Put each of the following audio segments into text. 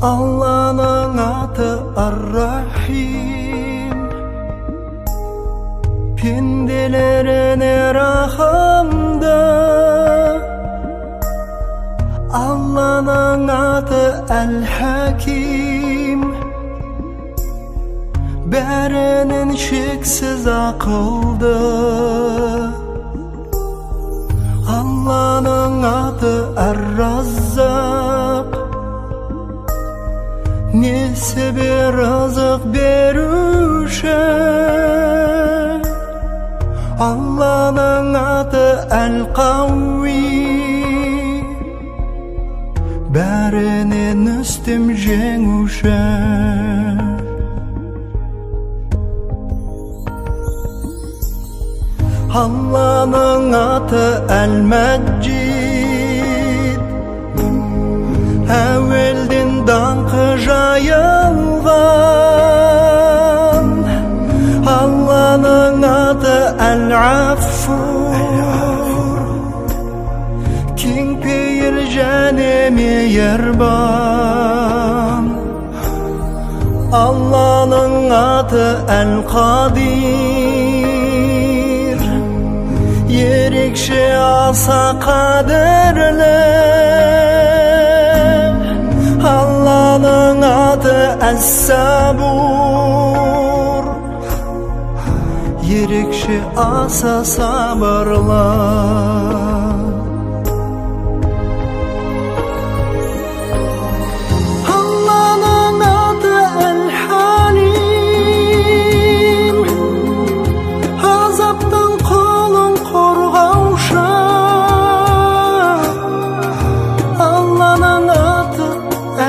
Алланың аты Ар-Рахим, пенделеріне рахымды. Алланың аты Әл-Хаким, бәрінен шексіз ақылды. Алланың аты Әр-Раззақ, несібе рызық беруші. Алланың аты Әл-Қауи, бәрінен үстем жеңуші. Алланың аты Әл-Мәджид, әуелден даңқы жайылған. Алланың аты Әл-Ғафур, кеңпейіл және мейірбан. Алланың аты Әл-Қадир, ерекше аса қадірлі. Алланың аты Әс-Сабур, ерекше аса сабырлы. Алланың аты Әл-Халим, азаптан құлын қорғаушы. Алланың аты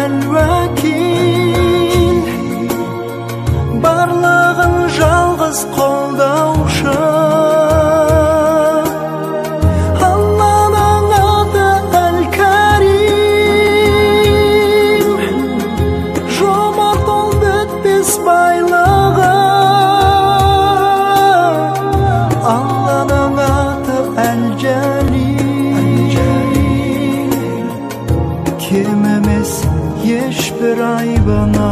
Әл-Уәкил, барлығын жалғыз қолдаушы. Алланың аты Әл-Карим, жомарт ол бітпес байлығы. Алланың аты Әл-Жәлил, кемімес ешбір айбына.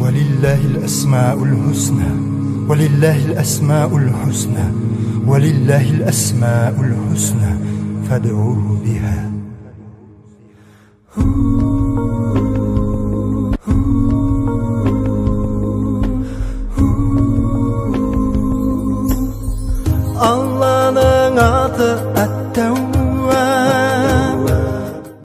ولله الأسماء الحسنى، ولله الأسماء الحسنى، ولله الأسماء الحسنى فادعوه بها. Алланың аты Әт-Тәуап,